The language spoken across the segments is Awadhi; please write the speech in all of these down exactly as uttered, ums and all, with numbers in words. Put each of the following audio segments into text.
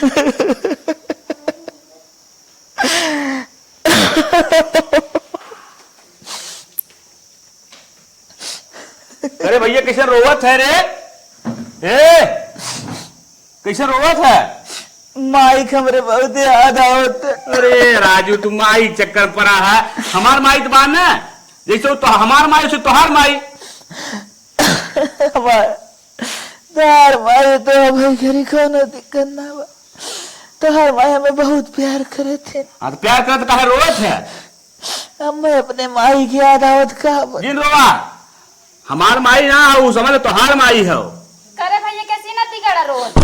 अरे भैया, कैसे रोवत है रे? ए, कैसे रोवत है? माई के हमरे बहुत याद आवत। अरे राजू, तू माई के चक्कर पड़ा है। हमार माई तो बा ना, जैसे वो तो हमार माई, वैसे तोहार माई। हमार, तोहार माई तो अब घरी कौनो दिक्कत ना बा। तोहार माई हमें बहुत प्यार करे थे। हाँ, तो प्यार करे तो काहे रोवत है? हमें अपने माई की याद आवत का बा। जिन रोवा, हमार माई ना हो, समझ, तोहार माई हो। करे भैया, कैसी नद्दीगड़ा रोत?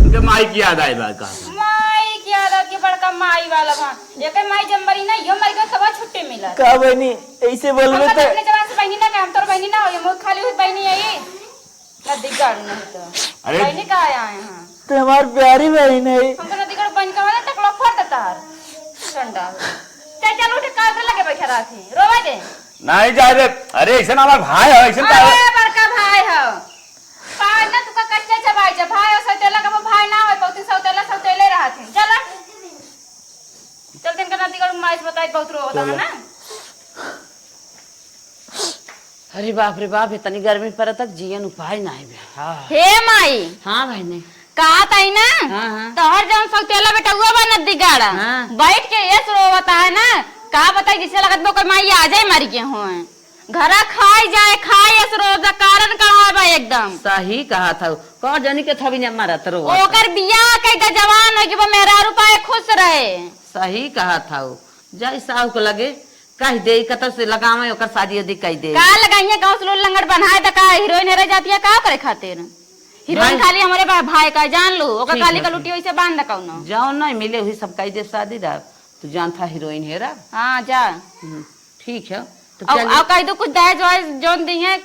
उनके माई की याद आए बा का? माई की याद आए के बड़का माई वाला बा। एके माई जब मरी ना, यो मर गयो, तब छुट्टी मिला। का बहनी, ऐसे बोलबे हम तो तो अपने जबान से बहनी ना कहे, हम तोर बहनी ना हो, ये मुँह खाली हुई बहनी है ये। नद्दीगड़ा नहीं तो। अरे। बहनी का आया है, हाँ। तो हमार प्यारी बहन है। हमको नद्दीगड़ा बहन का वाला टकला फोड़ देता है। ठंडा। चल, चल उठ, का कर लगे बैठा रहा थी, रोवे दे। नहीं जाए दे। अरे, ऐसे ना हमार भाई है, ऐसे ना अरे, बड़का भाई है। पार ना तुका कच्चे चबाई जा, भाई और सौतेला का वो भाई ना होए, बहुत दिन सौतेला, सौतेले रहा थे। चल। चल, तिनका नद्दीगड़ा माई से बताई, बहुत रोवत है चलो। ना। अरे बाप रे बाप, इतनी गर्मी पड़त तक जियन उपाय नाही बे। हाँ। हे माई। हाँ बहिनी। कहा ताई ना, हाँ, हाँ। तोहर जौन सौतेला बेटउआ बा नद्दीगड़ा, हाँ। बैठ के यस रोवत है ना, का बताई, जैसे लगत बा कोई माई आ जाए मर गए होए। घरा खाई जाए, खाई यस रोवत, कारण का है बा एकदम। सही कहा था, कौन जनी के थवी ने मरत रोवत। ओकर बियाह कई द जवान हो कि वो मेहरारू पाए खुश रहे। सही कहा था, जाई साहू के लगे, कह दे, कतौ से लगावे, ओकर शादी उदी कह दे। का लगाइए, गाँव से लोग लंगड़ बनाए त का हीरोइन हेरे जाती है, का करे खातिर? हीरोइन भाई। खाली हमरे बा-, भाई का जान लो, ओकर ठीक खाली है, का लुटी वैसे बांध द कौनो। जौन नहीं मिले, वही सब कह दे शादी दा, तू जानता हीरोइन हेरा। हाँ, जा। हम्म, ठीक है, तो अब, चलिए। अब कह दो कुछ दहेज वहेज जौन दी है,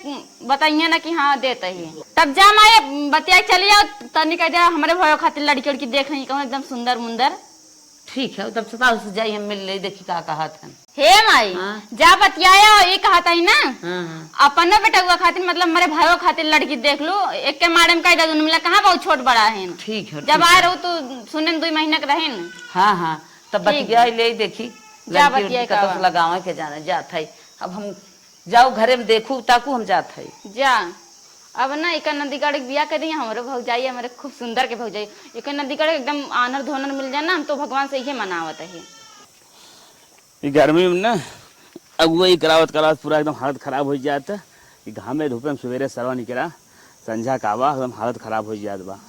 बताइए ना कि हाँ देते ही। तब जा माए बतिया चली आओ, तनी कह दे हमरे भाई खातिर लड़की उड़की देख रही कहूँ एकदम सुंदर मुंदर। ठीक है, तब सताऊ से जाई हम मिल ले, देखी का कहत हन। हे माई, हाँ। जा बतियाया हो, ई कहत हई ना। हाँ, हाँ। अपनो बेटउआ खातिर, मतलब, हमरे भाइयों खातिर लड़की देख लू, एक के मारे में कह दे, दुनू मिला कहाँ बहुत छोट बड़ा है। ठीक है, जब ठीक आए है। रहू तो सुने न दुई महीना के रहे न। हाँ, हाँ, तब ठीक बतिया है। ले देखी, जा लड़की बतिया उड़की का कतौ से बा। लगावे के जाने जात है। अब हम जाओ घरे में देखू, ताकू हम जात है। जा, अब ना एकर नंदीगढ़ के बियाह कर दिया, हमरो भौजाई, हमरे खूब सुंदर के भौजाई। एकर नंदीगढ़ एकदम आनर धोनर मिल जाए ना, हम तो भगवान से इहे मनावत है। ई गर्मी में ना अगुवाई करावत करावत पूरा एकदम हालत खराब हो जात। ई घामे धूपे में सुबेरे सरवा निकला, संझा का आवा, एकदम हालत खराब हो जात बा।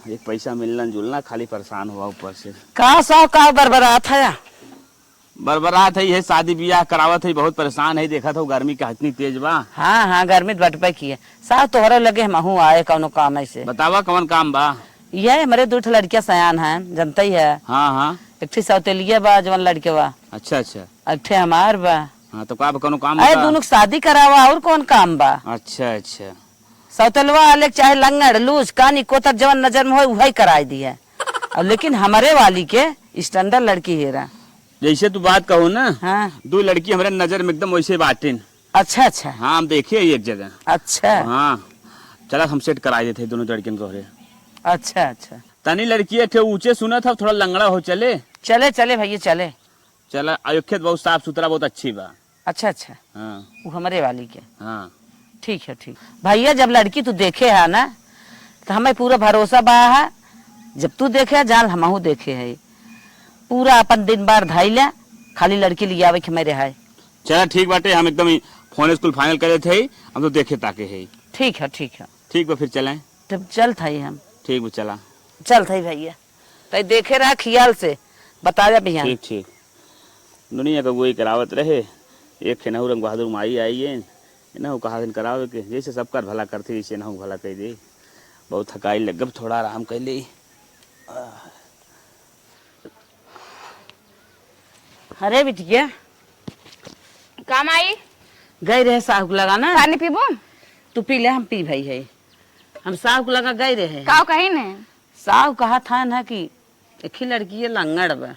एक पैसा मिलना जुलना, खाली परेशान हुआ ऊपर से। का साहू का बरबरात है? बरबरात है, ये शादी बियाह करावत है, बहुत परेशान है, देखत हो गर्मी का इतनी तेज बा। हाँ, हाँ, गर्मी तो बटबे की है। साहू तोहरे लगे हमहू आए कौनो काम ऐसे। बतावा कौन काम बा? ये हमरे दू ठे लड़किया सयान हैं, जनते ही है। हाँ, हाँ। एक ठे सौतेलिया बा, जवन लड़के बा। अच्छा, अच्छा। एक ठे हमार बा। हाँ, तो का बा, कौनो काम अरे, बता? दोनों के शादी करावा, और कौन काम बा? अच्छा, अच्छा। सौतेलवा वाले के चाहे लंगड़, लूस, कानी, कोतर जवन नजर में होए, उहई कराई दिए। और लेकिन हमरे वाली के standard लड़की हेरा। जैसे तू बात कहो ना, हाँ। दो लड़की हमरे नजर में एकदम वैसे बाटिन। अच्छा, अच्छा। हाँ, हम देखे ही एक जगह। अच्छा। हाँ, चला हम set कराई देते हैं दोनों लड़कियन को रे। अच्छा, अच्छा। तनी लड़की एक ठे ऊंचे सुनत है, थोड़ा लंगड़ा हो चले। चले, चले भैया, चले। चला, आ एक खेत बहुत साफ सुथरा, बहुत अच्छी बा। अच्छा, अच्छा। हाँ। वो हमरे वाली के। हाँ। ठीक है, ठीक। भैया, जब लड़की तू देखे है ना, तो हमें पूरा भरोसा बा है। जब तू देखे है, जान हमहू देखे है। पूरा अपन दिन बार धाई ले, खाली लड़की लियावे के हमें रहे। चला, ठीक बाटे, हम एकदम ही फोन स्कूल final करे थे, हम तो देखे ताके है। ठीक है, ठीक है। ठीक बा, फिर चलें। तब चल था ही हम। ठीक बा, चला। चल था ही भैया। तै देखे रहा खियाल से, बता जा बिहान। ठीक, ठीक। दुनिया का वही करावत रहे, एक खेनहू रंग बहादुर माई आई है, इनहू कहा दिन करावे के, जैसे सबका भला करते, जैसे इनहू भला कर दे। बहुत थकाई लग गब, थोड़ा आराम कर ले। अरे बिटिया। का माई? गई रहे साहू के लगा ना। पानी पीबू? तू पी ले, हम पी भाई है। हम साहू के लगा गई रहे। का कही ने? साहू कहा था ना कि एक ही लड़की ये लंगड़ बा।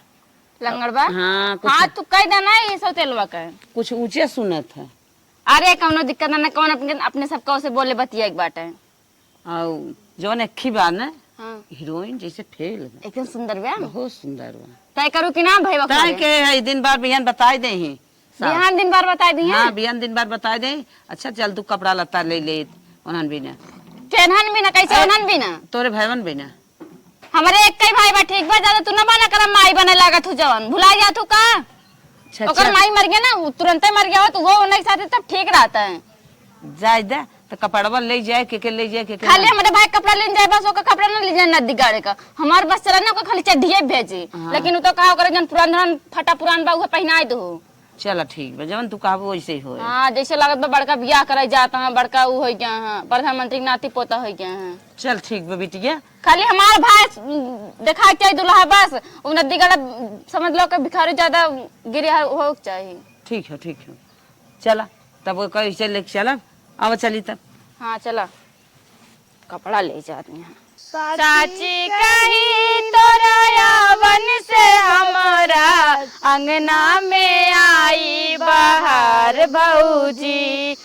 लंगड़ बा? हाँ, कुछ हाँ, तू कह दे ना ये सौतेलवा का। कुछ ऊंचे सुनत है। अरे, कौनो दिक्कत ना, ना, कौन अपने, अपने सब कौ से बोले बतिया एक बाटे। आउ जौन एक ही बा ना, हाँ। हीरोइन जैसे फेल बा। एकदम सुंदर बा। बहुत सुंदर बा। तय करू कि ना भैया तय करे? के है, दिन बार बिहान बताई दे ही। साहब। बिहान दिन बार बताई दी हैं? हाँ, बिहान दिन बार बताई दे। अच्छा, चल तू कपड़ा लत्ता ले ले, उन्हन भी ना। केन्हन भी ना, कैसे ए, उन्हन भी ना? तोरे भाईवन भी ना। हमरे एक ही भाई बा, ठीक बा, ज्यादा तू ना बना कर माई बने लागत हूँ जवन। भुला जात हूँ का? अच्छा, ओकर अच्छा। माई मर गया ना, उ तुरंते मर गया हो, तो वो उन्हीं के साथ तब ठीक रहता है। जाए दे, तो कपड़वा ले जाए, के के ले जाए, के के खाली ना। हमरे भाई कपड़ा लेन जाए, बस ओकर कपड़ा ना ले जाए नदी गाड़े का। हमार बस चला ना, ओकर खाली चड्ढिए भेजी। हाँ। लेकिन उ तो कहा ओकर जन पुरान धरान फटा पुरान बा, उहे पहिनाए दो। चला ठीक बा, जवन तू कहबो वैसे ही होए। हाँ, जैसे लागत बा बड़का बियाह करे जात हैं, बड़का उ हो गया हैं, प्रधानमंत्री के नाती पोता हो गया हैं। चल ठीक बा बिटिया। खाली हमार भाई, उम, देखा के चाही दुल्हा बस, उ नदी गाड़ा, समझ लो कि भिखारी ज्यादा गिरे हो, हो के चाही। ठीक है, ठीक है। चला, तब वो कैसे लेके चला, आवा चली तब। हाँ, चला, कपड़ा ले जात हैं। साची कही तोरा यावन से हमरा अंगना में आई बहार भौजी।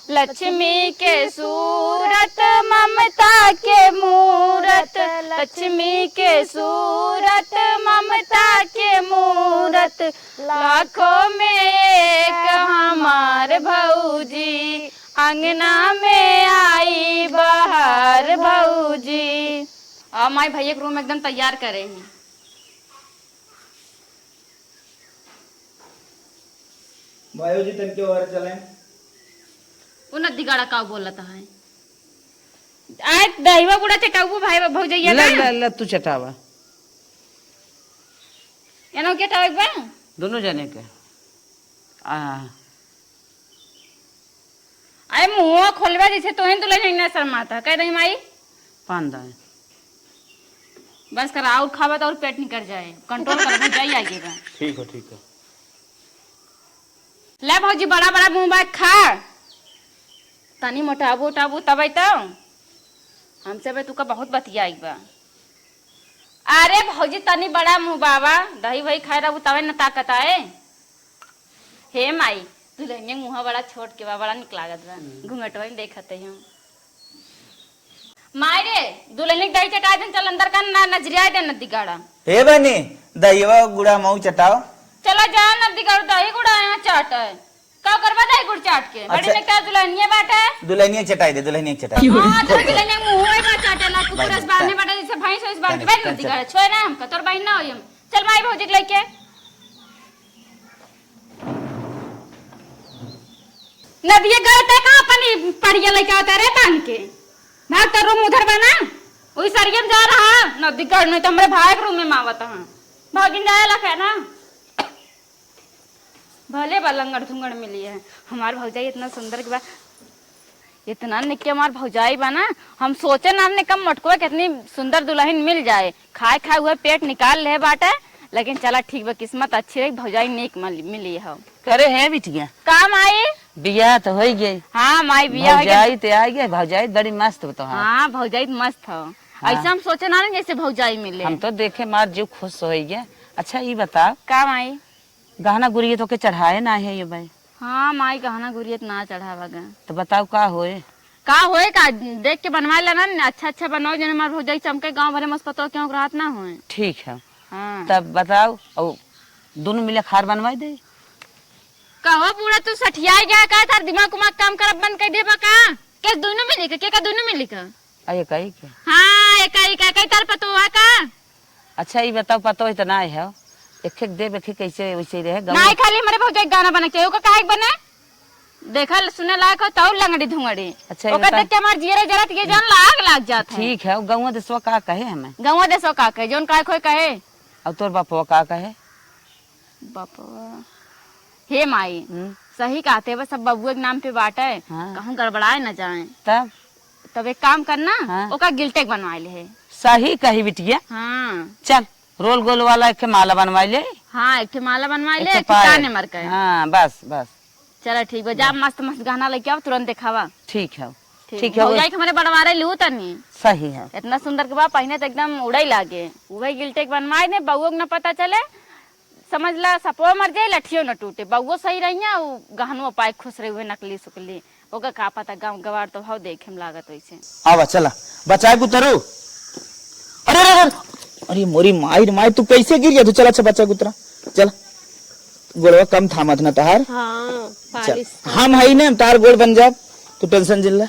लक्ष्मी के सूरत ममता के मूरत, लक्ष्मी के सूरत ममता के मूरत, लाखों में एक हमार भौजी, अंगना में आई बहार भौजी। आ माई भैया के रूम एकदम तैयार करे ही। भाइयों जी, तनके और चलें। वो नदी गाड़ा का बोलत है? आय दहिवा गुड़ा चटाऊ भाई भौजैया ले, ना? ले, ले, तू चटावा। एनो के टावे बा? दोनों जने के। आ। अरे मुंह खोलबा जैसे तोहन दुल्हन है ना शर्माता। कह दही माई? पान दाए। बस कर, और खावा तो और पेट निकल जाए। कंट्रोल कर, भौजाई आगे बा। ठीक हो, ठीक हो। ले भौजी, बड़ा बड़ा मुंह बात खा। तनी मोटाबू उटाबू तबे तो। हमसे बे तुका बहुत बतियाई बा। अरे भौजी, तनी बड़ा मुंह बाबा, दही वही खाए रहबू तबे न ताकत आए। हे माई, दुल्हनिया के मुंह बड़ा छोट के बा, बड़ा निक लागत बा। हम्म। घूंघटवा में देखत है हम। माई रे, दुल्हनिया के दही चटाए देन, चल अंदर का ना नजरिया दे नदी गाड़ा। हे बहनी, दहिवा गुड़ा मऊ चटाओ। चला जा नदी गाड़ा, दही गुड़ा यहाँ चाट है। का करबा दही गुड़ चाट के? बड़ी अच्छा। निक दुल्हनिया बाटे। दुल्हनिया चटाई दे, दुल्हनिया चटाई दे। हाँ, तो दुल्हनिया मुंह होई बा चाटे ला, कुकुर बस बांधने बाटे, जैसे भैंस वैस बांध के बैठ नदी गाड़ा। छोड़ ना हमका, तोर बहन ना होई हम। चल माई भौजी के लेके। नदिया गए ते कहाँ पानी पड़िया लेके आवता रे बांध के? भाग तो रूम उधर बना। ओई सरिया में जा रहा, नदी गढ़ नहीं तो हमरे भाई के रूम में मावत हाँ। भौजिन जाए ला ना। भले बा लंगड़ धुंगड़ मिली है, हमार भौजाई इतना सुंदर के बा, इतना निक के हमार भौजाई बा ना। हम सोचे ना हमने कम मोटकवा के इतनी सुंदर दुल्हन मिल जाए, खाए खाए हुए पेट निकाल ले बाटे। लेकिन चला ठीक बा, किस्मत अच्छी रही, भौजाई नीक मल-, मिली हो। करे है बिटिया? का माई? बियाह तो होई गई। हाँ माई, बियाह होई गई। भौजाई ते आई गई, भौजाई बड़ी मस्त हो तो। हाँ। हाँ, भौजाई तो मस्त हो। हाँ। ऐसा हम सोचे ना, ना जैसे भौजाई मिले। हम तो देखे मार जीव खुश हो गया। अच्छा, ई बताओ। का माई? गहना गुरियत ओके चढ़ाए ना है ये भाई। हाँ माई, गहना गुरियत ना चढ़ावा गा। तो बताओ का होए? का होए का, देख के बनवा लेना न, अच्छा अच्छा बनवाओ, जने हमार भौजाई चमके, गाँव भरे मस्त पतो क्यों रहत ना होए। ठीक है। हाँ। तब बताओ, और दोनों मिले खार बनवाई दे। कहो बूढ़ा, तू सठियाई गया का? तार दिमाग उमाग काम करब बंद कर देबा का? के दोनों मिली का? के का दोनों मिली का? आ, एक ही के? हाँ, एक ही का, एक ही तार पतोहा का? अच्छा, ई बताओ, पतो इतना है, एक एक देब, एक एक कैसे वैसे रहे, गाँव नाई खाली हमरे भौजाई के गाना बने के चाहिए, ओकर काहे के बने? देखल सुने लायक हो, तौ लंगड़ी धुंगड़ी। अच्छा, ई ओकर बता। देख के हमार जियरे जरत, ये जान लाग, लाग जात है। ठीक है, गौवा देसवा का कहे हमें? गौवा देसवा का कहे, जौन का खोए कहे। और तोर बापवा का कहे? बापवा। हे माई, हम्म। सही कहते बस, सब बबुए के नाम पे बाटे, हाँ। कहूँ गड़बड़ाए न जाए। तब? तब एक काम करना, हाँ। ओका गिल्टे के बनवाए ले है। सही कही बिटिया। हाँ। चल, रोल गोल वाला एक ठे माला बनवाए ले। हाँ, एक ठे माला बनवाए ले, एक ठे एक ठे पायल। काने मर के। हाँ, बस, बस। चला ठीक बा, जा बस। मस्त मस्त गहना लेके आओ, तुरंत देखावा। ठीक है। ठीक। ठीक है, भौजाई के हमरे बनवारे लिहू तनी। सही है। इतना सुंदर के बा, पहिने तो एकदम उड़ाई लागे। उहे गिल्टे के बनवाए ने, बउओ के ना पता चले, समझ ला सपवा मर जाए, लठियो न टूटे, बउओ सही रहिया, उ गहनो पाए खुश रही, उहे नकली सुकली। ओकर का पता, गाँव गवार तो हव देखे में लागत वैसे। आवा, चला, बचाए बुतरू। अरे मोरी माई रे माई, तू कैसे गिर गया? तू चला, अच्छा बच्चा के उतरा, चला। गोड़वा कम थामत ना तहार। हाँ, चल, पालिश। हम हई ना, तहार गोड़ बन जाब, तू टेंशन जिन ला।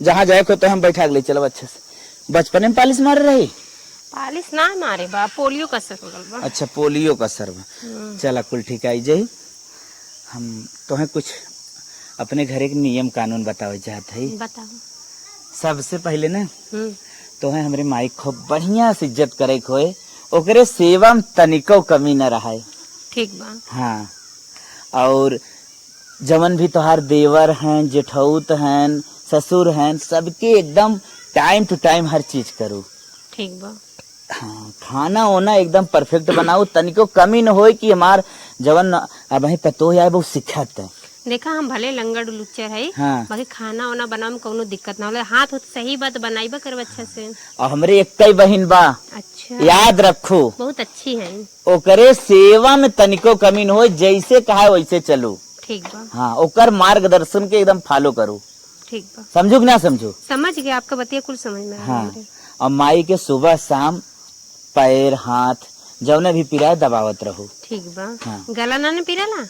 जहाँ जाए को तो हम बैठा के ले चलब अच्छे से। बचपने में पालिश मारे रही? पालिश ना मारे बा, पोलियो का असर हो गल बा। अच्छा, पोलियो का असर बा। हम्म। चला, कुल ठीक आई जाई। हम तोहे कुछ अपने घरे के नियम कानून बतावे चाहत हई। बताओ। सबसे पहिले ना, हम्म। तोहे हमरे माई के खूब बढ़िया से इज्जत करे के होए, ओकरे सेवा में तनिको कमी न रहे। ठीक बा। हाँ, और जवन भी तोहार देवर हैं, जेठौत हैं, ससुर हैं, सबके एकदम time to time हर चीज करू। ठीक बा। हाँ, खाना ओना एकदम perfect बनाऊ, तनिको कमी न होए कि हमार जवन अबहीं पतोह आए, वो सिखत है। देखा, हम भले लंगड़ लुच्चर हई, हाँ। बाकी खाना ओना बनावे में कौनो दिक्कत ना होला। हाथ होत सही बात बनाइबा करब अच्छा से। और हमरे एक ही बहिन बा। अच्छा। याद रखू। बहुत अच्छी है। ओकरे सेवा में तनिको कमी न होए, जैसे कहा वैसे चलू। ठीक बा। हाँ, ओकर मार्गदर्शन के एकदम follow करू। ठीक बा। समझू कि ना समझू? समझ गए, आपका बतिया कुल समझ में आ रहा हाँ। हमरे। और माई के सुबह शाम पैर, हाथ, जौने भी पिराए दबावत रहू। ठीक बा। हाँ। गला ना न पिराला?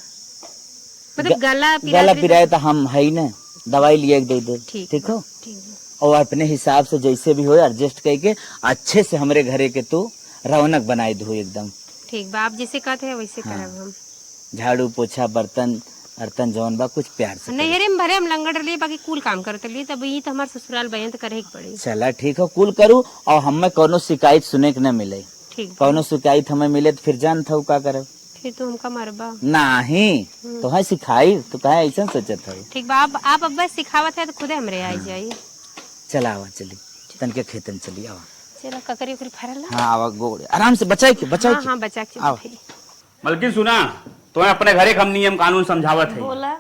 मतलब ग-, गला पिरात गला रही पिराए तो? तो हम हई न, दवाई लिए के दे दे। ठीक ठीक बा, हो? ठीक बा। और अपने हिसाब से जैसे भी हो adjust करके अच्छे से हमरे घरे के तू रौनक बनाए दू एकदम। ठीक बा, आप जैसे कहते हैं वैसे हाँ। करब हम। झाड़ू, पोछा, बर्तन, अर्तन जौन बा, कुछ प्यार से करी। नैहरे में भरे हम लंगड़ रहली, बाकी कुल काम करत रहली, तब ई तो हमार ससुराल बा, त करे के पड़ी। चला, ठीक हो, कुल करू, और हमें कौनो शिकायत सुने के न मिले। ठीक बा। कौनो शिकायत हमें मिले, तो फिर जानत हऊ का करब? फिर तू हमका मारबा। नाही, हम्म। तोहे सिखाई, तो काहे ऐसन सोचत हऊ? ठीक बा, आप, आप अब सिखावत है, तो खुदे हमरे आ हाँ। जाई। चला, आवा, चली, तनके खेते में चली, आवा। चला, ककरी उकरी फरल है? हाँ, आवा, गोड़, आराम से, बचाई के, बचाई हाँ, के। हाँ, बचा के आवा। उठे। मलकिन सुना, तोहे अपने घरे के हम नियम कानून समझावत है। बोला।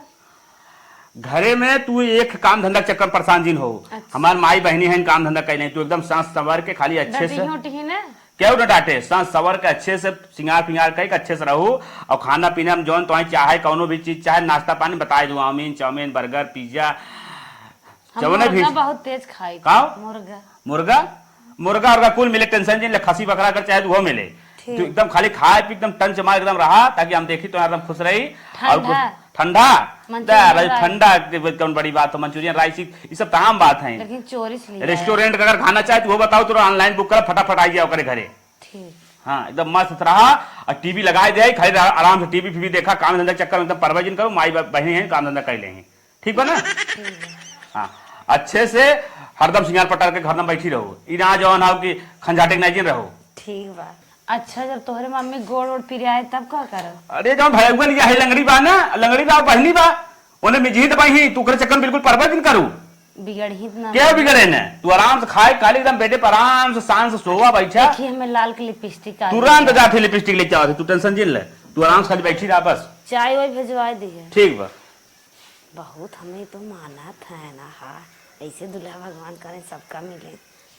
घरे में तू एक काम धंधा के चक्कर परेशान जिन हो। अच्छा। हमार माई बहिनी हैं, काम धंधा कैले, तू एकदम सांस संवर के खाली अच्छे से डटिही उटिही ना? केहू न डांटे, सांस संवर के अच्छे से सिंगार पिंगार कई के अच्छे से रहू। और खाना पीना में जौन तोहे चाहे, कौनो भी चीज चाहे, नाश्ता पानी बताई दू, आमीन, चाउमीन, बर्गर, पिज्जा, हम जौने भी। मुर्गा बहुत तेज खाई। का? मुर्गा। मुर्गा? मुर्गा उर्गा कुल मिले, tension जिन ले, खसी बकरा कर चाहे तो वो मिले। ठीक। तू एकदम खाली खाए पी, एकदम टंच मार एकदम रहा, ताकि हम देखी तो एकदम खुश रही। और ठंडा। कुछ ठंडा? मंचूरियन दे भाई, राइस। ठंडा के कौन बड़ी बात हो, मंचूरियन राइस, ई, ई सब तो आम बात है। लेकिन चोरी से लिया है। रेस्टोरेंट का अगर खाना चाहे तो वो बताओ, तो online book कर, फटाफट आ गया ओकरे घरे। ठीक। हाँ, एकदम मस्त रहा और टीवी लगाए दे, खाली रहा, आराम से टीवी फीवी देखा, काम धंधा के चक्कर में एकदम परवाह जिन करो, माई बा-, बहिनी हैं, काम धंधा कर लेंगे। ठीक बा ना? ठीक बा। हाँ, अच्छे से हरदम सिंगार पटार के घर में बैठी रहो। ई ना जौन हो कि खंजाटे के नाई जिन रहो। ठीक बा। अच्छा, जब तोहरे मम्मी गोड़ ओड़ पिराए, तब का करब? अरे, जौन भैया लिया है, लंगड़ी बा ना, लंगड़ी बा, बहनी बा, ओने में जीत बाई ही, तू ओकरे चक्कर में बिल्कुल परवाह जिन करू। बिगड़ही त ना। क्या बिगड़े ने? तू आराम से खाए, काली एकदम बेडे पर आराम से शान से सोवा, बैठा। देखी, हमें लाल के लिपस्टिक आ तुरंत गया। जाके लिपस्टिक लेके आवा, तू tension जिन ले, तू आराम से खाली बैठी रहा बस। चाय वाय भेजवाए दिए। ठीक बा। बहुत हमें तो मानत है ना हा, ऐसे दुल्हा भगवान करें सबका मिले।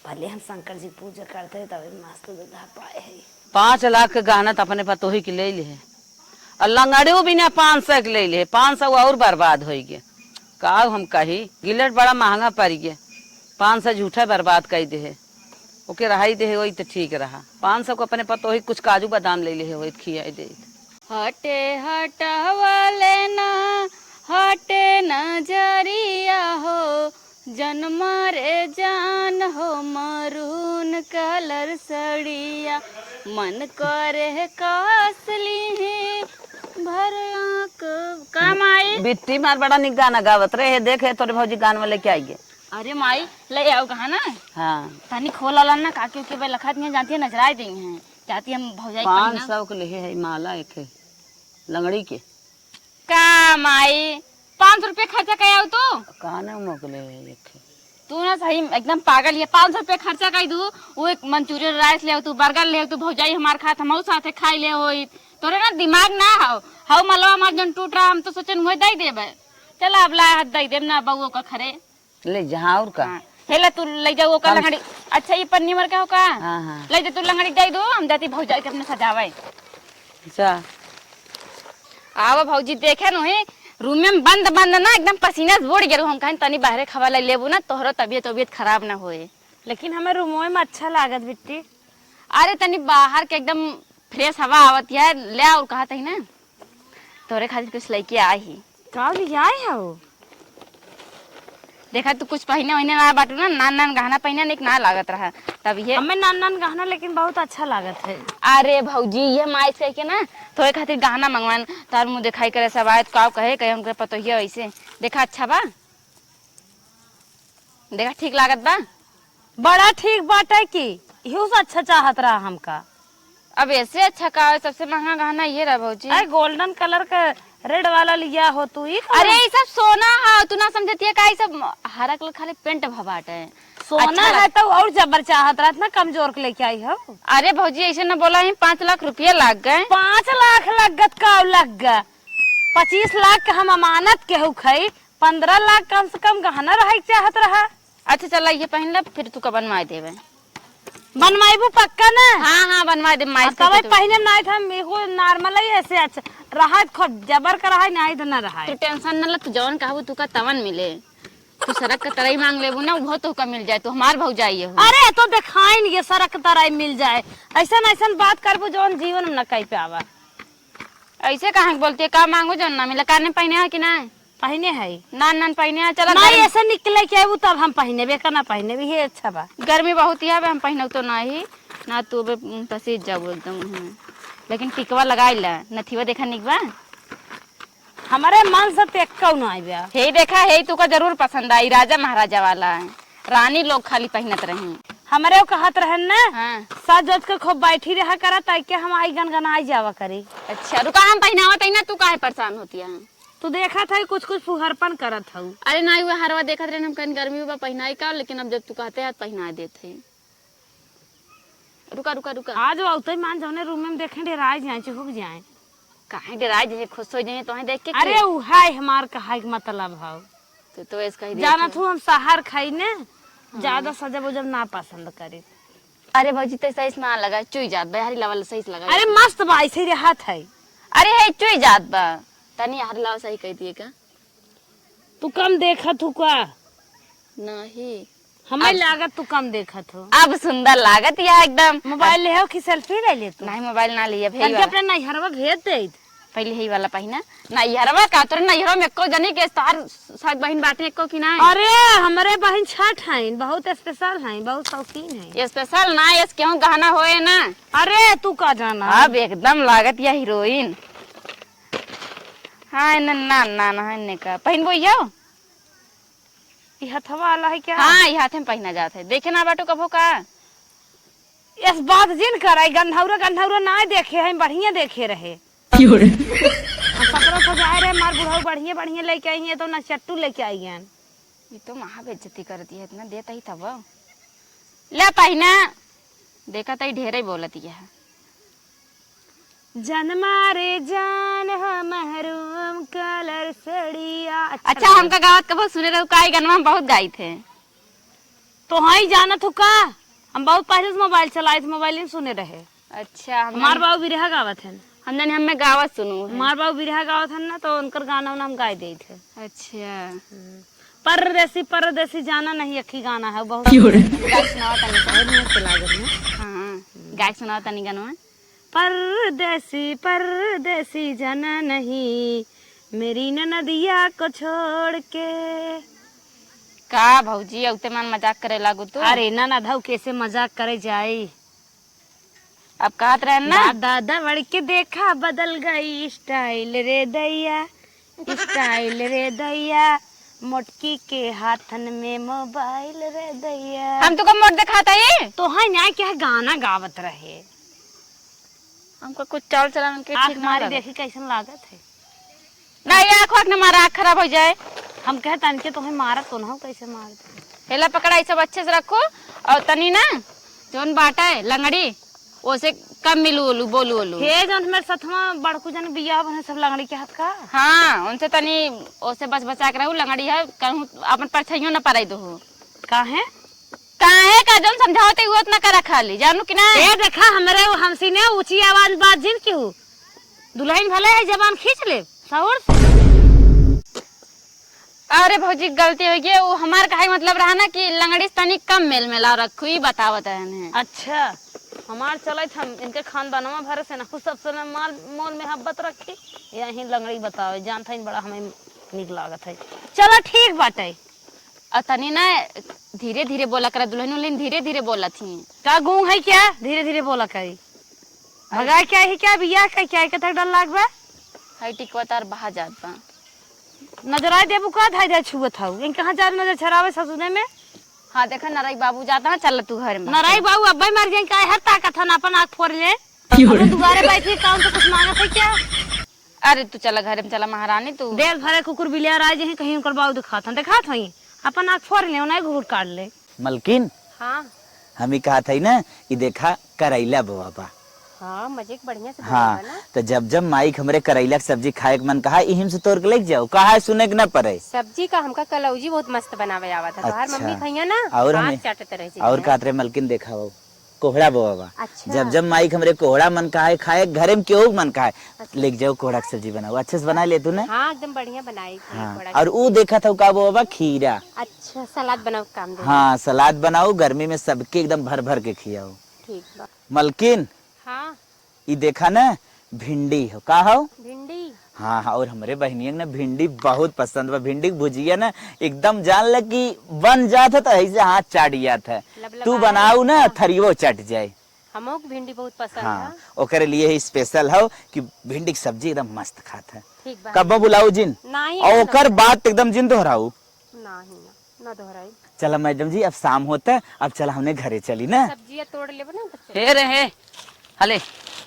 भले हम शंकर जी पूजा करते हैं, तबे मस्त दुल्हा पाए है। पाँच लाख के गहना तो अपने पतोही के ले लिहे, और लंगड़ियो बिना पाँच सौ के ले लिहे, पाँच सौ और बर्बाद होई गे। का हम कही, गिलेट बड़ा महंगा पड़ गे, पाँच सौ झूठा बर्बाद कर दे है। ओके रहाई दे है, वही तो ठीक रहा। पाँच सौ को अपने पतोही कुछ काजू बादाम ले लिहे, वही खियाई दे। हटे हटवले ना, हटे नजरिया हो, जन मारे जान हो, maroon colour सड़िया, मन करे कस लिहे भर आँख। का माई? बिट्टी मार बड़ा निक गाना गावत रहे, देखे तोरे भौजी गान में लेके आई गे। अरे माई, ले आओ कहा ना। हाँ। तनी खोला ला ना, काकी उकी बे लखत नहीं जानती है, नजराए दी हैं। जाती हम भौजाई के पाँच सौ के लेहे है माला एक है, लंगड़ी के। का माई, पाँच सौ रुपया खर्चा कर आओ तू? काने मोकले है एक है। तू ना सही एकदम पागल है, पाँच सौ रुपया खर्चा कर दू, वो एक मंचूरियन राइस ले आओ तू, बर्गर ले आओ तू, भौजाई हमार खात, हम साथे खाई ले होई। तोरे ना दिमाग ना हो, हाउ मलवा हमार जन टूट रहा, हम तो सोचन वही दे देबे। चला अब ला हाथ दे देब ना बउओ का खरे। ले जहाँ और का। हाँ। हे ला तू ले जाओ ओकर हम लंगड़ी। अच्छा, ये पन्नी मर के हो का? हाँ, हाँ। ले जा तू लंगड़ी दे दो, हम जाती भौजाई के अपने सजावे। जा। आवा भौजी, देखे नु ही, रूम में बंद बंद ना एकदम पसीना से बूड़ गेलू। हम कहें तनी बाहरे खवा ले लेबू ना, तोहरो तबियत तबियत खराब ना होए। लेकिन हमें रूमवे में अच्छा लागत बिट्टी। अरे तनी बाहर के एकदम fresh हवा आवत है, ले और कहत ही ना, तोरे खातिर कुछ लइके आई ही। का लियाए हो? देखा, तू कुछ पहिने ओहिने ना बाटू ना, नान नान गहना पहिने निक ना लागत रहा, तब ये हमें नान नान गहना लेकिन बहुत अच्छा लागत है। अरे भौजी, ये माइस कह के ना तोरे खातिर गहना मंगवान, तार मुँह दिखाई करे सब आए, तो का कहे, कहे उनके पतोहिया ऐसे। देखा, अच्छा बा? देखा, ठीक लागत बा? बड़ा ठीक बाटे कि इहू से अच्छा चाहत रहा हमका। अब ऐसे अच्छा का है, सबसे महंगा गहना ये रहा भौजी। अरे golden colour का red वाला लिया हो तू, ई कौन? अरे ई सब सोना है, तू ना समझतिया का, ई सब हरा colour खाली paint भा बाटे। सोना अच्छा है लग- तो और जबर चाहत रहत ना, कमजोर के लेके आई हो। अरे भौजी ऐसे ना बोला, ही पाँच लाख रुपया लाग गए। पाँच लाख लग गत का लग गए? पच्चीस लाख के हम अमानत केहू खई, पन्द्रह लाख कम से कम गहना रहे के चाहत रहा। अच्छा चला, ये पहिन ले, फिर तू का बनवाए देवे। बनवाइबू पक्का ना? हाँ, हाँ, बनवाए दे, माइस अब तबे कह के तू। पहिने में नाई था, हम एगो normal ही ऐसे अच्छा रहा, खूब जबर का रहा, नाई तो ना रहा। तू tension न ले, तू जवन कहबू तू का तवन मिले। तू सड़क का तरई मांग लेबू ना, वो तो का मिल जाए, तू हमार भौजाई हो। अरे तो देखाइन ये सड़क तरई मिल जाए, ऐसन ऐसन बात करबू जवन जीवन में न कह पावा। ऐसे कहाँ के बोलती है, का मांगू जौन ना मिले, काने पहिने है कि ना? पहिने है। नान नान पहिने है, चला नाई गर्मी ऐसे निकले के आबू तब हम पहिने बे का ना पहिने भी, हे अच्छा बा। गर्मी बहुत ही है, हम पहिनब तो ना ही, ना तू बे पसीज जाबू एकदम हमें। लेकिन टिकवा लगाई ला, नथिवा देखा निक बा? हमारे मन से तो एक्कौ ना आइबा। हे देखा, हे तू का जरूर पसंद आई, राजा महाराजा वाला है, रानी लोग खाली पहिनत रही। हमरे वो कहत रहन ना, हाँ। सज धज के खूब बैठी रहा करा, ताकि हम आई गनगनाई जावा करी। अच्छा, रुका, हम पहिनावत हई ना, तू काहे परेशान होती है? तू देखत है कुछ कुछ फुहरपन करत हऊ। अरे नहीं, वो हरवा देखत रहन, हम कहन गर्मी बा पहिनाई का, लेकिन अब जब तू कहते है, पहिना देत है। रुका, रुका, रुका। आज वो औते मान जौने room में देखे, डेराई जाए, चिहुक जाए। काहे डेराई जाए, खुश हो जाए, तोहे देख के अरे, के? उ है हमार कहाई के मतलब हौ। तो, तो ऐसे कही दे जानत तू। हूँ, हम सहर खाई ने, हाँ। ज्यादा सजब उजब ना पसंद करी। अरे भौजी, तो सही से ना लगा, चुई जात बा, हरी लावल सही से लगा। अरे मस्त बा, ऐसे ही रहत है। अरे है, चुई जात बा। तनी हरी लावल सही कह दिए का? तू कम देखत हू का? नहीं। हमें अब लागत तू कम देखत हो। अब सुंदर लागत या एकदम। मोबाइल अब ले हो कि सेल्फी ले ले तू? नहीं, मोबाइल ना लिए, तनके अपने नैहरवा भेज दे। पहले यही वाला पहिना। नैहरवा का, तोरे नैहरवा में एको जनी के तोहार सब बहिन बाटे एको कि नहीं? अरे, हमरे बहिन छठ हईन, बहुत स्पेशल हईन, बहुत शौकीन हईन। स्पेशल ना, यस केहू गहना होए ना। अरे, तू का जाना? अब एकदम लागत या हीरोइन। हाँ, एने ना, ना, ना, एने का। पहिनबो यो? ई हथवा वाला है क्या? हाँ, ई हाथे में पहिना जात है। देखे ना बाटू कभो का? यस बात जिन कराई, गन्हौरा, गन्हौरा ना देखे है, बढ़िया देखे रहे। क्यों रे? हम सतरह सौ जाए रहे, मार बुढ़ऊ बढ़िया, बढ़िया लेके आई है, तो ना चट्टू लेके आई है। ई तो महा बेइज्जती करती है, इतना देता ही था वो। ले पहिना, देखा तई ढेरे बोलती है। जनमा रे जान, हम महरूम कलर सड़िया। अच्छा, अच्छा लगे। हमका गावत कबो सुने रहू का? ई गनवा हम बहुत गाई थे। तो हाँ ही जानत हो का? हम बहुत पहले से मोबाइल चलाए थे, मोबाइल में सुने रहे। अच्छा, हम हमार जाने बाबू बिरहा गावत हन। हम जाने हमें गावत सुनू है। हमार बाबू बिरहा गावत हन ना, तो उनकर गाना उना हम गाए देत है। अच्छा। हम्म। परदेसी, परदेसी जाना नहीं, एक ही गाना है, बहुत क्यों रे? गाय सुनावा तनी तो। बहुत मस्त लागत है। हाँ, गाय सुनावा तनी गाना। परदेसी, परदेसी जाना नहीं, मेरी ननदिया को छोड़ के। का भौजी, औते मन मजाक करे लागू तू? अरे ननद हऊ, कैसे मजाक करे जाई? अब कहत रहन ना। दादा दौड़ के देखा, बदल गई style रे दैया, style रे दैया, मोटकी के हाथन में मोबाइल रे दैया। हम तुका मोट दिखाता ही? तो है ना, क्या गाना गावत रहे। हमका कुछ चाल चलन के आँख ठीक ना मारी लगे। देखी कैसन लागत है। ना, ये आँख वाँख न मारा, आँख खराब हो जाए। हम कहे तनके तोहे मारत तो ना हो, कैसे मार दे। हेला पकड़ा, ये सब अच्छे से रखो और तनी ना जौन बाटा है लंगड़ी, ओसे कम मिलू ओलू, बोलू ओलू। हे जौन हमारे सथवा बड़कू जन बिया बने सब लंगड़ी के हाथ का। हाँ, उनसे तनी ओसे बच बचा के रहू, लंगड़ी है, कहूँ अपन परछाइयों न पराई दो हो। काहे? काहे का जौन समझावत है, वो उतना करा खाली, जानू कि ना? ए, देखा, हमरे वो हमसे ने ऊंची आवाज में बात जिन क्यों? दुल्हन भले है, जबान खींच ले, सहूर से। अरे भौजी, गलती हो गई, वो हमार कहे मतलब रहा ना कि लंगड़ी से तनी कम मेल मिलाव रखू, ई बतावत रहन है। अच्छा, हमार चलत हम इनके खानदानवा भरे से ना कुछ सबसे ना माल मोल मोहब्बत रखी। यही लंगड़ी बतावे, जानत हइन बड़ा हमें नीक लागत है। चला ठीक बाटे। अ तनी ना धीरे धीरे बोला करा, दुल्हन उल्हन धीरे धीरे बोलत ही। का गूंग है क्या? धीरे धीरे बोला करी। भगा क्या ही क्या बिया का क्या कथक डर लाग बा? हई टिकवा तार बहा जात बा। नजराई देबू का धाई धाई छुअत हऊ? इन कहाँ जा नजर छरावे ससुरे में? हाँ, देखा, नरई बाबू जाता है, चल तू घर में। नरई बाबू अब्बे मर जाए, काहे हर ताकत हन, अपन आँख फोड़ ले। की हो रे? अपन दुआरे बैठी, काम से कुछ मांगत है क्या? अरे, तू चला घरे में, चला महारानी, तू। देर भरे कुकुर बिलिया राय जे कहीं उनकर बाबू दिखात हन, दिखात हई, अपन आँख फोड़ ले, उन्हें घूर काट ले। मलकिन, हाँ। हम ही कहत हई ना, ई देखा, करैला बोआ बा। हाँ, मजे के बढ़िया से हाँ, बनल बा ना। तो जब जब माई के हमरे करैला के सब्जी खाए के मन कहा, इहिम से तोड़ के लेके जाओ, कहा है सुने के ना पड़े। सब्जी का हमका कलौजी बहुत मस्त बनावे आवत है। तोहार अच्छा। मम्मी खइया ना, और हाथ हमें, चाटत रह जाइए। और कहत रहे मलकिन देखा हो, कोहड़ा बोआ बा। अच्छा। जब जब माई के हमरे कोहड़ा मन कहा है खाए, घरे में केहू के मन कहा है, अच्छा। लेके जाओ कोहड़ा के सब्जी बनाओ, अच्छे से बना ले तू ना। हाँ, एकदम बढ़िया बनाई थी हाँ, कोहड़ा और के ऊ सब्जी। देखा था का बोआ बा खीरा। अच्छा, सलाद बनाओ काम दे। हाँ, सलाद बनाओ, गर्मी में सबके एकदम भर भर के खियाओ। ठीक बा। मलकिन, हाँ। ई देखा ना, भिंडी हो, का हो? भिंडी? हाँ, हाँ, और हमरे बहिनिया के ना भिंडी बहुत पसंद बा। भिंडी के भुजिया ना एकदम जान ल कि बन जात है तो ऐसे हाथ चाट जात है। लबलबाए तू बनाऊ ना, एकदम। थरियो चट जाए। हमहू के भिंडी बहुत पसंद हाँ, है। ओकरे लिए ही स्पेशल हो कि भिंडी की सब्जी एकदम मस्त खात है। ठीक बा। कब्बो बुलाऊ जिन। नहीं, और नहीं। ओकर बात एकदम जिन दोहराऊ। नाही ना, ना दोहराई। चला मैडम जी, अब शाम होता, अब चला हमने घरे चली ना। सब्जिया तोड़ लेबो ना, तो चल। हे रे हे, हले,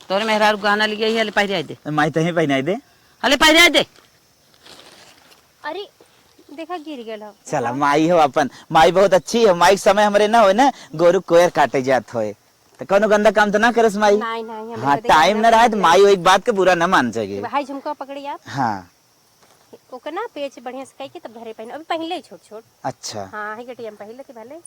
तोरे मेहरारू गहना लिया ही, हले पहिराई दे। माई तहीं पहिनाई दे। हले पहिराई दे। अरे, देखा गिर गेल हो। चला, माई हो अपन, माई बहुत अच्छी हो, माई के समय हमरे ना होए ना, गोरू कोयर काटे जात होए। तो कौनो गंदा काम तो ना करस माई? नहीं, नहीं, हमरे हाँ, बदे टाइम गंदा ना रहे तो नहीं माई करे। वो एक बात के बुरा ना मान सके। भाई झुमका पकड़ी आप। हाँ। ओकर ना पेच बढ़िया से कइके तब घरे पहिन, अभी पहिनले ही छोट छोट। अच्छा। हाँ, ही गटिया में पहिन लेती भले।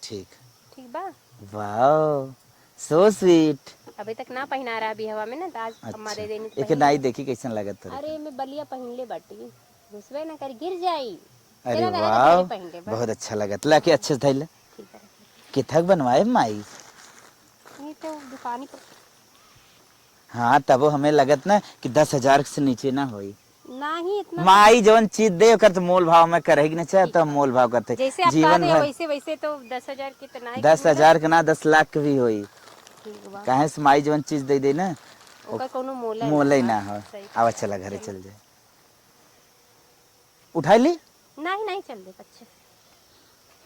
ठीक। ठीक बा। Wow, so sweet। अभी तक ना पहिना रहा बिहवा में ना, तो आज अम्मा अच्छा। दे देनी तो एके पहिन नाई ले। देखी कैसन लागत तोरे अरे, के। मैं बलिया पहिन ले बाटी, घुसबे ना कर, गिर जाई। अरे चला, रहा तो वाह, घरे पहिन ले बा। बहुत अच्छा लागत। ला के अच्छे से धइले। ठीक है। किथक बनवाए माई? ये तो दुकानी पर। हाँ, तबो हमें लगत ना कि दस हजार से नीचे ना होई। नाही, इतना माई जवन चीज दे, ओकर तो मोल भाव में करही के ना चाहे, तो मोल भाव करते। जैसे आप जीवन कहते हैं, भर वैसे, वैसे तो दस हजार के तो नाही दस हजार के ना, दस लाख के भी होई। ठीक बा। काहे से माई जवन चीज दे दे ना, ओकर कोनो मोल मोल ही ना। ना हो। सही आवा, बात। चला घरे चल। चल जाए। उठाई ली? नाही, नाही, चल दे, अच्छे से।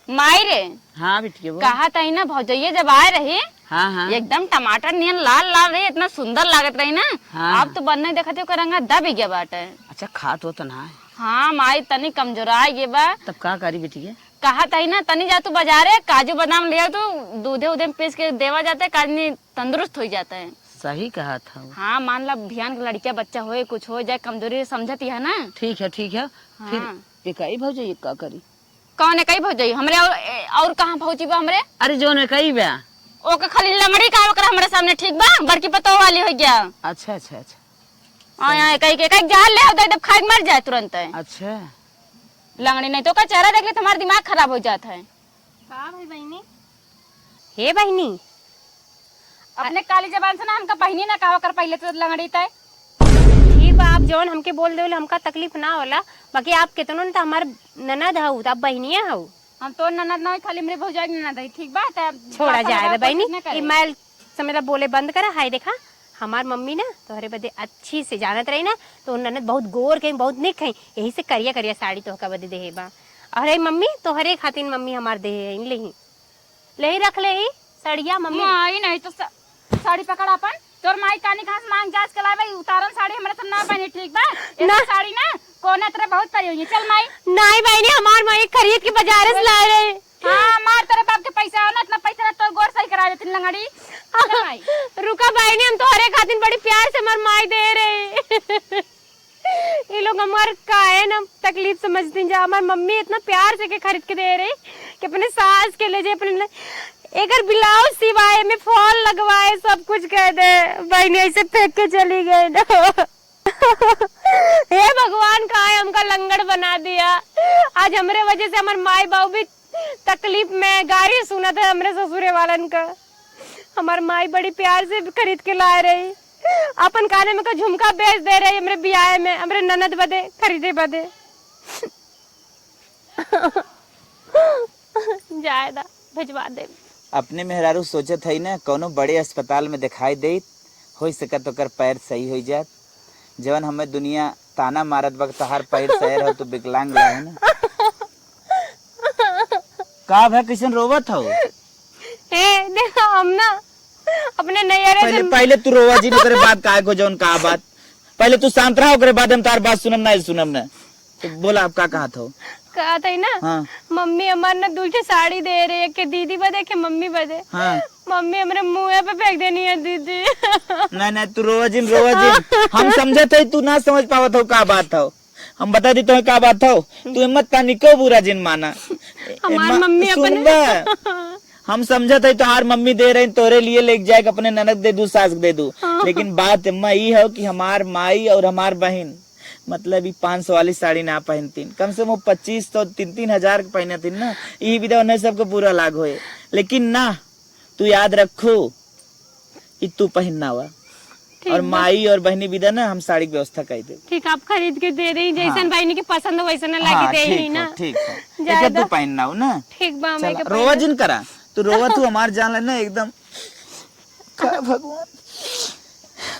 माई रे। हाँ बिटिया, बोल। कहा तही ना, भौजइया जब आए रही, हाँ, हाँ। एकदम टमाटर नियन लाल लाल रही, इतना सुंदर लागत रही ना। हाँ। अब तो बन्ने देखत ही ओकर रंगा दब गया बाटे। अच्छा, खात हो तो ना है। हाँ माई, तनी कमजोरा गए बा। तब का करी बिटिया? कहा तही ना, तनी जा तू बाजारे, काजू बादाम ले आ तू, दूधे उधे में पीस के देवा जाते, काजनी तंदुरुस्त हो जाता है। सही कहा था वो। हाँ, मान ला बिहान के लड़किया बच्चा होए, कुछ हो जाए, कमजोरी समझती है ना। ठीक है, ठीक है। फिर हाँ। एकई भौजाई का करी? कौन एकई भौजाई? हमरे और, ए, और कहाँ भौजी बा हमरे? अरे जौन एकई बा। ओके खाली लंगड़ी का ओकरा हमरे सामने ठीक बा, बड़की पतोह वाली हो गया। अच्छा, अच्छा, अच्छा। हाँ, यहाँ एकई के, एकई जान ले, दे दे, खाए के मर जाए तुरंत। अच्छा। लंगड़ी नहीं तो ओकर चेहरा देख ले तो हमारा दिमाग खराब हो जात है। का भाई बहिनी? हे बहिनी। अपने काली जबान से ना हमका बहिनी ना कहा कर, पहिले तो लंगड़ी तय। ठीक बा, आप जौन हमके बोल देवल, हमका तकलीफ ना होला, बाकी आप केतनो न त हमार ननद हऊ, त आप बहिनिया हऊ। हम तोर ननद ना होई, खाली हमरे भौजाई के ननद हई, ठीक बा? त छोड़ा लापरवाह जाए रे कोशिश बहिनी, ना करे। ई मैल समेला बोले बंद करा। हाय देखा, हमार मम्मी ना तोहरे बदे अच्छी से जानत रही ना, तो ननद बहुत गोर कहीं, बहुत निक कहीं, यही से करिया करिया साड़ी तोहका बदे देहे बा। अरे मम्मी, तोहरे खातिर मम्मी हमार देहे है, लेही। लेही रख लेही, सड़िया मम्मी। माई नहीं तो स-, साड़ी पकड़ अपन। तोर माई कानी कहाँ से मांग जांच के लावे, उतारन साड़ी हमरा से ना बनी, ठीक बा? ना। ऐसी साड़ी ना, कोने तेरे बहुत परी हुई है। चल माई। नहीं बहिनी, हमार माई खरीद के बाजारे से लाए रहे। हाँ, मार तेरे बाप के पैसा हो ना, इतना पैसा रहा, तोर गोड़ सही करा देती लंगड़ी। चल माई। रुका बहिनी, हम तोहरे खातिर बड़ी प्यार से हमार माई दे रहे। ये लोग हमार काहे ना तकलीफ समझती जा। हमार मम्मी इतना प्यार से के खरीद के दे रही कि अपने सास के ले जाए, अपने ले-, एकर ब्लाउज सिवाए में फॉल लगवाए, सब कुछ कह दे। बहिनी ऐसे फेंक के चली गई ना। हे भगवान, काहे हमका लंगड़ बना दिया। आज हमरे वजह से हमार माई बाबू भी तकलीफ में गारी सुनत है हमरे ससुरे वालन का। हमार माई बड़ी प्यार से खरीद के लाए रही, अपन काने में का झुमका बेच दे रही हमरे बियाहे में, हमरे ननद बदे खरीदे बदे। जाए दा, भेजवा दे। अपने मेहरारू सोचत हई ना, कौनो बड़े अस्पताल में दिखाई देत, हो सकत ओकर पैर सही हो जात। जवन हमें दुनिया ताना मारत बा, तोहार पैर सैर हो, तू विकलांग रहे ना। का भा, कैसन रोवत हो? ए, देखा, हम ना अपने नैहरे पहले, से पहले तू रोवा जिन, ओकरे बाद का को जौन का बात। पहले तू शांत रहा, ओकरे बाद हम तार बात सुनम ना, सुनम ना। तो बोला, आप का कहत हो? कहत हई ना, हाँ। मम्मी हमार ना दुइ ठे साड़ी दे रही, एक के दीदी बदे, एक के मम्मी बदे। हाँ। मम्मी हमरे मुँहे पे फेंक देनी है दीदी। नहीं, नहीं, तू रोवा जिन, रोवा जिन। हम समझत हई, तू ना समझ पावत हो का बात हो। हम बता दी तोहे का बात हो, तू हिम्मत तनिको बुरा जिन माना। हमार एम्मा, मम्मी सुन अपने बा। हम समझत हई तोहार मम्मी दे रही तोरे लिए, लेके जाए के अपने ननद दे दू, सास के दे दू। हाँ। लेकिन बात एम्मा ई हो कि हमार माई और हमार बहिन, मतलब, ई पाँच सौ वाली साड़ी ना पहनतीन, कम से कम पच्चीस सौ, तीन तीन हजार के पहनतीन ना, ई विदा उन्हें सबके बुरा लाग होए। लेकिन ना, तू याद रखो कि तू पहनना हुआ। ठीक और बा। माई और बहिनी विदा ना, हम साड़ी के व्यवस्था कर दे। ठीक, आप खरीद के दे रही, जैसन हाँ। बहिनी के पसंद हो वैसन लाके हाँ, दे ठीक ही हो, ना। ठीक हो। ज्यादा एके तू पहनना हो ना। ठीक बा, हम चला, एके रोवा पहनब। जिन करा, तू रोवा, तू हमार जान ले ना एकदम। का भगवान,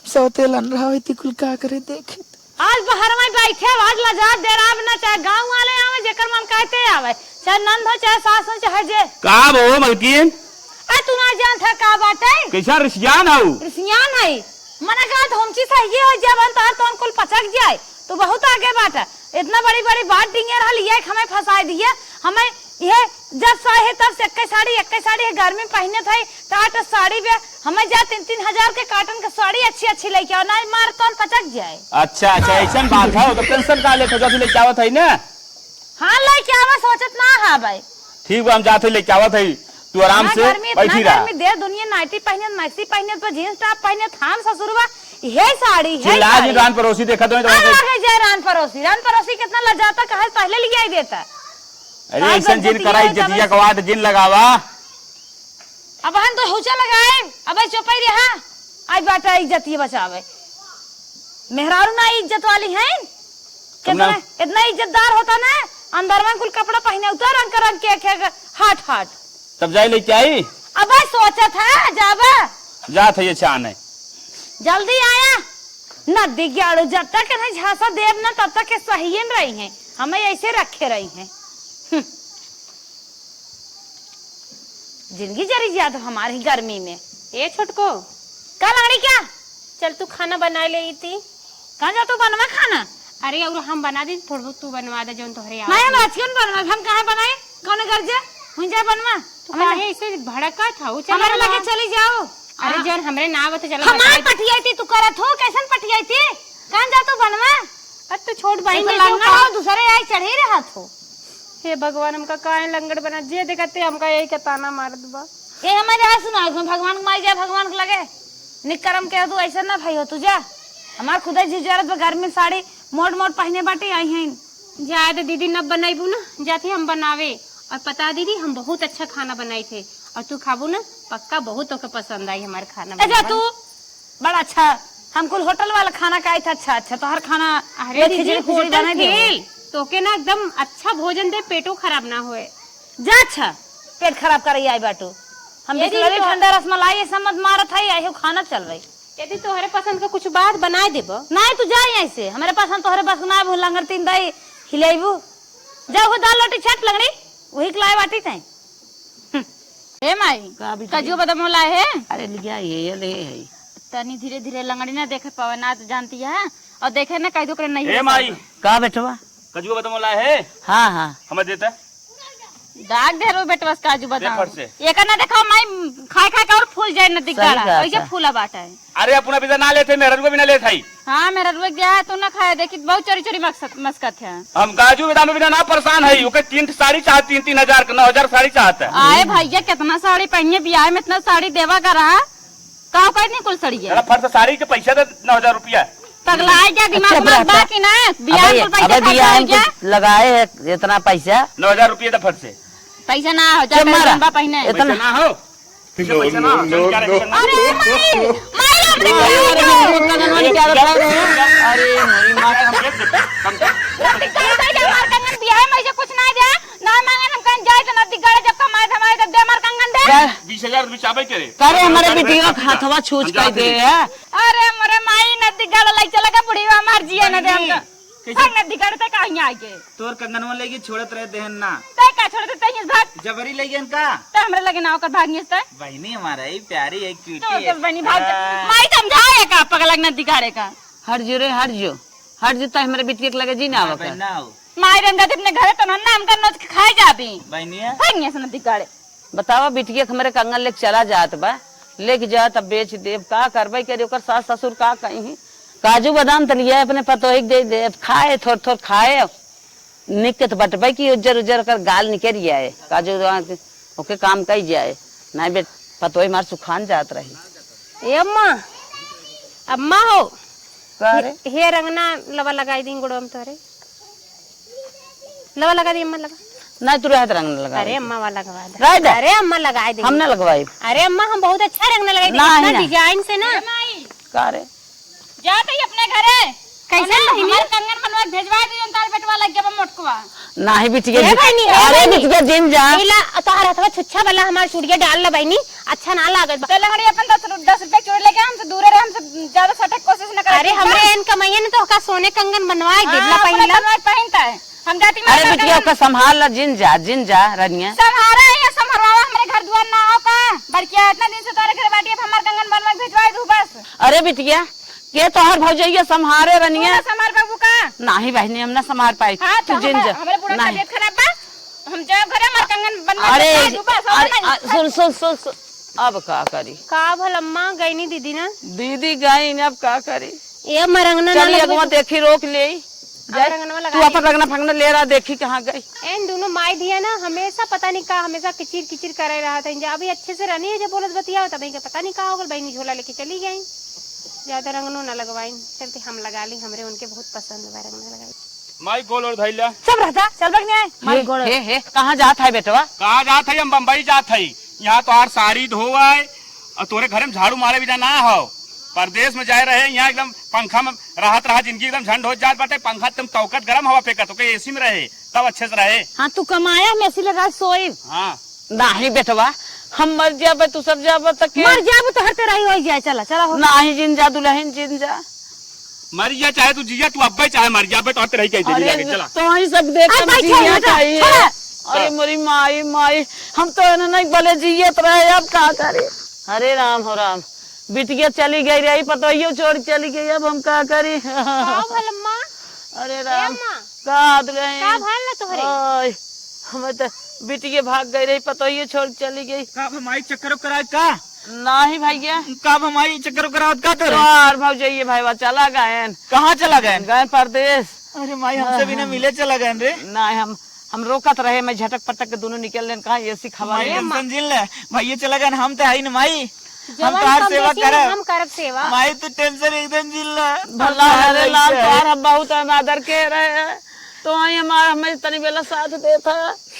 सौतेलन रहा होती कुल का करे देखे। आज बहर में बैठे, आज लजात डेराब ना, चाहे गाँव वाले आवे, जेकर मन कहते आवे, चाहे नंद हो, चाहे सास हो, चाहे जे। का हो मलकिन? ए, तू ना जानत है का बाटे? कैसा रिसियान हऊ? रिसियान है। मने का धोमची सही हो जाए, बन तोहर तोन कुल पचक जाए। तू बहुत आगे बाटे। इतना बड़ी बड़ी बात डिंगे रहल, ये हमें फंसाए दिए। हमें ये जब सहे तब से एक्के साड़ी, एक्के साड़ी, ये गर्मी में पहिने थे, टाट साड़ी बे, हमें जा तीन तीन हजार के cotton के साड़ी अच्छी अच्छी लेके आओ, ना मार कौन पचक जाए। अच्छा, अच्छा, ऐसन बात है, तो tension का लेत हो, जो लेके आवत है ना? हाँ, लेके आवा, सोचत ना है भाई। ठीक बा, हम जात है, लेके आवत है, तू आराम ना से गर्मी, इतना बैठी रहा। गर्मी, दे दुनिया नाइटी पहिने, maxi पहिने, तो jeans top पहिने, थान ससुरवा, ये साड़ी है चिल्ला साड़ी। जी, रान पड़ोसी देखत हो, तो आ, वहाँ आ गई जाए रान पड़ोसी, रान पड़ोसी कितना लजाता, कहे पहले ले आई देता। अरे, आज ऐसन जिन जतिया करा, हो, इज्जतिया तब का बात जिन लगावा। अब हम तो हुचा लगाए, अबे चुपई रहा, आज बाटा इज्जतिया बचावे। मेहरारू ना इज्जत वाली हैं, कितना, तुमने इतना इज्जतदार होता ना, अंदर में कुल कपड़ा पहिने उतर रंग रंग के, के, के, हट, हट। तब जाई लेके आई? अबे सोचत है, जाबे। जात है ये चान है। जल्दी आया, नदी ग्याड़ू, जब तक इन्हें झांसा देब ना, तब तक के सहियन रही हैं, हमें ऐसे रखे रही हैं। हम्म। जिंदगी जरी जात हमारी गर्मी में। ए छोटको। का लंगड़ी क्या? चल तू खाना बनाए ले इती। कहाँ जा तू बनवा खाना? अरे और हम बना दी, थोड़ा बहुत तू बनवा दे जौन तोहरे आवत नहीं, हम है। आज क्यों बनवा? हम कहाँ बनाए? कौन गर्जे? हुई जा बनवा। तू हमारे काहे ऐसे भड़कत हऊ? चल हमारे बनवा। लगे चली जाओ। अरे हाँ। जौन हमरे ना आवत चला हमार बताए दे। पटियाई थी तू करत हो, कैसन पटियाई थी? कहाँ जा तू बनवा? अब तो छोट भाई एक जैसे लंगड़ का हो, दूसरे आई चढ़े रहत हो। हे भगवान, हमका काहे लंगड़ बना, जे देखते हमका यही के ताना मारत बा। ए, हमारे यहाँ सुना, भगवान के माई जा, भगवान के लगे। निक करम के हो तू, ऐसे ना भाई हो तू, जा। हमार खुदा जी जरत बा, गर्मी साड़ी मोट मोट पहिने बाटे, आई हैं। जाए तो दीदी, न बनैबू ना, जाते हम बनावे। और पता दीदी, हम बहुत अच्छा खाना बनाई थे, और तू खाबू ना, पक्का बहुत तोके पसंद आई हमार खाना ए, जा बनावा। तू, बड़ा अच्छा, हम कुल होटल वाला खाना खाई था, अच्छा, अच्छा, तोहर खाना अरे ये दीदी, खिचड़ी, खिचड़ी होटल बनाई दे। फेल, तोके ना एकदम अच्छा भोजन दे, पेटो खराब ना होए। जा अच्छा, पेट खराब करे आई बाटू। हम ये दीदी, बिसलरी तो ठंडा रसमलाई ये सब मत मारत है, आई हो खाना चल रही। यदि तोहरे पसंद का कुछ बात बनाए देबो। नहीं, तू जा यहीं से, हमारे पास हम तोहरे बस ना भूल लंगर तीन दाई हिलाइबू। जा वो दाल रोटी छट लंगड़ी, वही के लाए बाटी तैं। ए माई, का बिटिया? काजू बादाम लाए है? अरे लिया, ये, ये ले है। तनी धीरे धीरे लंगड़ी ना देखे पावे, ना तो जानती है। और देखे ना कह दो करे नहीं ए है माई। सब। का बेटवा? काजू बादाम लाए है? हाँ, हाँ। हमें देता। दाग दे रो बेटवा से काजू दे बादाम। फट से। ये का ना देखो माई, खाए खाए के और फूल जाए ना सही दिग्गाड़ा। बात ऐसे है। फूला बाटा है। अरे अपना बिदा ना लेते, मेहररुआ भी ना लेत हई। हाँ, मेहररुआ गया है, तू ना खाए, देखी बहुत चोरी चोरी मस्कत, मस्कत है। हम काजू बादाम बिना ना परेशान हई, ओके तीन साड़ी चाहत, तीन, तीन हजार के, नौ हजार साड़ी चाहत है। आए भैया, कितना साड़ी पहनिए, बियाह में इतना साड़ी देवा करा, का कर दी कुल सड़िया? चला फट से साड़ी के पैसा दे, नौ हजार रुपया। पगलाए क्या, दिमाग अच्छा, उमाग बा कि ना? बियाह अबे, कुल पैसा अबे खर्चा बियाह हो में गया? कुछ लगाए है इतना पैसा? नौ हजार रुपया दे फट से। पैसा ना हो, जा जब मारा। बा पहिने। इतना पैसा ना हो। पीछे पैसा ना हो, चल, क्या रे, कंगन? अरे माई, माई, अपने अरे, अरे, अरे, अरे, अरे, अरे, अरे, अरे, अरे, अरे, माई, हम देख लेते हैं, कंगन। नदी गड़े दे, जा हमार कंगन बियाह में से कुछ ना दे, ना मांगे हम कहीं जाए तो नदी गड़े जब कमाए धमाए तब दे हमार कंगन दे। जा। बीस हजार रुपये चाबे के रे। करे हमारे बिटिया का हाथवा छूछ कर दे है। अरे मोरे माई, नदी गड़े लाई चला के बुढ़ी हमार जिया न दे हमका। कैसे? भाग नदी गड़े ते कहीं आगे। तोर कंगनवा लेके छोड़त रहे देहन ना। ते का छोड़त रहे, ते हिस भाग। जबरी ले गयन का? ते हमरे लगे ना ओकर भाग निस ते। बहिनी हमारा ही प्यारी है, क्यूटी तो है। चल बहिनी भाग जा। हाँ। माई समझाए का पगलक नदी गड़े का। हट जो रे, हट जो। हट जो, ते हमरे बिटिया के लगे जी ना हाँ, आवत बहन है। ना हो। माई रंगा अपने घरे तो ना हमका नोच के खाए जाबी। बहिनिया। भाग निस नदी गड़े। बतावा, बिटिया के हमरे कंगन लेके चला जात बा, लेके जा तब बेच देब, का करबे करी, ओकर सास ससुर का कही। काजू बादाम त लिया अपने पतोही के दे दे, अब खाए थोर थोर खाए, निक के त बटबे की उज्जर उज्जर ओकर गाल निकल जाए, काजू बादाम के ओके काम कई जाए, नहीं बे पतोही मार सुखान जात रही। ए अम्मा, अम्मा हो, का रे? हे, हे रंगना लवा लगाई दी गोड़वा में तोहरे। लवा लगा दी अम्मा, लगा। नहीं, तू रह दे, रंग ना लगा अरे दे। अम्मा, वा लगवा दे। रह दे। अरे अम्मा, लगाई दी। हम ना लगवाई। अरे अम्मा, हम बहुत अच्छा रंग ना लगाई दी। नहीं, इतना नहीं। डिजाइन से ना। ए माई। का रे? जा तई अपने घरे। कैसे और ना, बहिनी? हमार कंगन बनवा के भेजवा दी, जौन तार बेटवा लग गया बा मोटकवा। नहीं बिटिया ए जी। बहिनी, ए अरे बहिनी। बिटिया जिन जा। इला तोहर हथवा छुच्छा वाला हमार चूड़िया डाल ला बहिनी। अच्छा ना लागत बा। चल, हमारे अपन दस रु-, दस रुपया चूड़ी लेके हमसे दूरे रहे, हमसे ज्यादा सटे के कोशिश न करे, अरे, ठीक बा? हमरे एन कमाइया ने तो का सोने कंगन बनवाए दे, हाँ, ला अपने पहिन ला। बनवाए पहिनता है। हम जाती अरे माता बिटिया, कंगन ओका संभाल ला, जिन जा, जिन जा, रनिया। संभारा है या संभरवावा, हमरे घर दुआर ना आओ का? बड़किया, इतना दिन से तोरे घर बाटी, अब हमार कंगन बनवा के भिजवाए दू बस। अरे बिटिया, के तोहर भौजैया संभारे तू रनिया? ना संभार पाबू का? नाही बहिनी, हम ना संभार पाई। हाँ, तू तो जिन हमार, जा। हमरे बूढ़ा नाही। तबियत खराब बा, हम जाब घरे, हमार कंगन बनवा के अरे, भिजवाए दू बस, और अरे, नहीं। आ, सुन, सुन, सुन, सुन। अब का करी? का भल अम्मा, गईनी दीदी ना? दीदी गईन, अब का करी? ए अम्मा, रंगना ना चली लगबे अगवा तो। देखी, रोक लेई। अब जाए, रंगनवा तू लगाई। अपन रंगना फंगना ले रहा, देखी कहाँ गई। एन दोनों माई धिया ना हमेशा पता नहीं का, हमेशा किचिर किचिर करे रहत हैं। जब अभी अच्छे से रहनी है, जब बोलत बतियाओ, तब इनके पता नहीं का हो गल, बहिनी झोला लेके चली गई। ज्यादा रंगनो ना लगवाइन, चलते हम लगा ली, हमरे उनके बहुत पसंद बा रंगना लगाई। माई गोड़ ओड़ धइला। चुप रहता, चल बग नहीं आए। माई हे, गोड़। हे, हे, कहाँ जात है बेटवा? कहाँ जात है? हम बम्बई जात है। यहाँ तोहार साड़ी धोवाए और तोरे घरे में झाड़ू मारे बिना ना हो। परदेश में जाए रहे, यहाँ एकदम पंखा में रहत रहा, जिंदगी एकदम झंड हो जात बाटे। पंखा तुम तौकत गरम हवा फेंकत, ओके एसी में रहे, तब अच्छे से रहे। हाँ, तू कमाया, हम एसी लगा सोई। हाँ। नाही बेटवा, हम मर जाबे, तू सब जाबे त के? मर जाबे तो हर तेरा ही हो जाए, चला, चला हो। नाही जिन जा दुल्हन, जिन जा। मर जा चाहे तू जिया, तू अब्बे चाहे मर जा, अब्बे तो हर तेरा ही कह दे, अरे, जिया के, चला। तो ही सब देख अब हम भाई जिया छोड़, हटा, चाहिए। छोड़। अरे हाँ। मोरी माई, माई, हम तो एने नहीं भले जियत रहे, अब का करे? हरे राम हो राम, बिटिया चली गई रही, पतोहियो छोड़ चली गई, अब हम का करी? का भल अम्मा? अरे ए राम, अम्मा, का दुल्हन? का भल ना तोहरे? ओए, हमें तो बिटिया भाग गई रही, पतोहियो छोड़ चली गई। का अब माई चक्कर कराए का? नाही भैया। का अब माई चक्कर करावत का तोरे? तोहार भौजैया भाईवा चला गएन। कहाँ चला गएन? गएन परदेश। अरे माई, हमसे बिना हाँ। मिले चला गएन रे। नाही, हम हम रोकत रहे, मैं झटक पटक के दोनों निकल लेन, कहाँ एसी खवा माई लेन। टेंशन जिन ले, भैया चला गए, हम तो हई न माई, हम जवन तोहार कम सेवा बेसी करब। हम करब सेवा। माई तू टेंशन एकदम जिन ले। भला हरे लाल, तोहार हम बहुत अनादर के रहे हैं, तो आई हमार हमें तनी बेला साथ देता,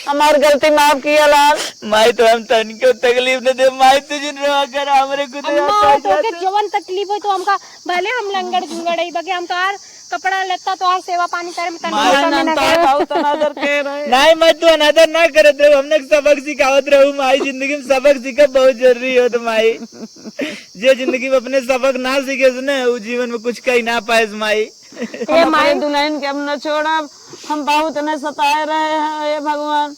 हमार गलती माफ किया लाल। माई तो हम तनिको तकलीफ न दे, माई तू जिन रहा कर, हमरे खुद अम्मा, तो के जवन तकलीफ हो तो हमका भले हम लंगड़ जुंगड़ ही बगे, हम तोहार कपड़ा लत्ता तोहार सेवा पानी करे में तनी माई मौका में ना ना गए। बहुत अनादर के रहे। नाही माई, तू अनादर ना करत रहू, हमने सबक सिखावत रहू माई। जिंदगी में सबक सीखब बहुत जरूरी होत माई। जे जिंदगी में अपने सबक ना सीखे से ना, उ जीवन में कुछ कही ना पाएस माई। ए हम अपने माई। दुल्हन के हम न छोड़ब, हम बहुत न सताए रहे हैं, हे भगवान।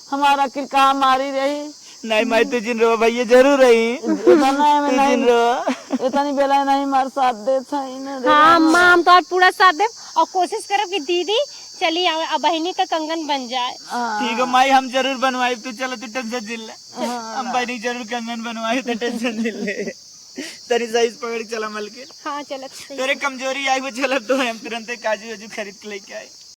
हमार आखिर कहाँ मारी रही? नाही माई, तू जिन रहो, भैया जरूर रही। इतना में तू नहीं, जिन रहो। इतनी बेला नहीं मार साथ देत है, इन्हें हाँ, देना। अम्मा, हम तो आज पूरा साथ देब और कोशिश करब कि दीदी चली आवे और बहिनी का कंगन बन जाए। हाँ। ठीक है माई, हम जरूर बनवाई, तू चलो, तू टेंशन जिन ले। हाँ। हम बहिनी जरूर कंगन बनवाई, तू टेंशन जिन ले। तनी सही से पकड़ के चला मलकिन। हाँ, चलत सही। तेरे कमजोरी आई वो चलत तो है, हम तुरंते काजू वाजू खरीद के लेके आए।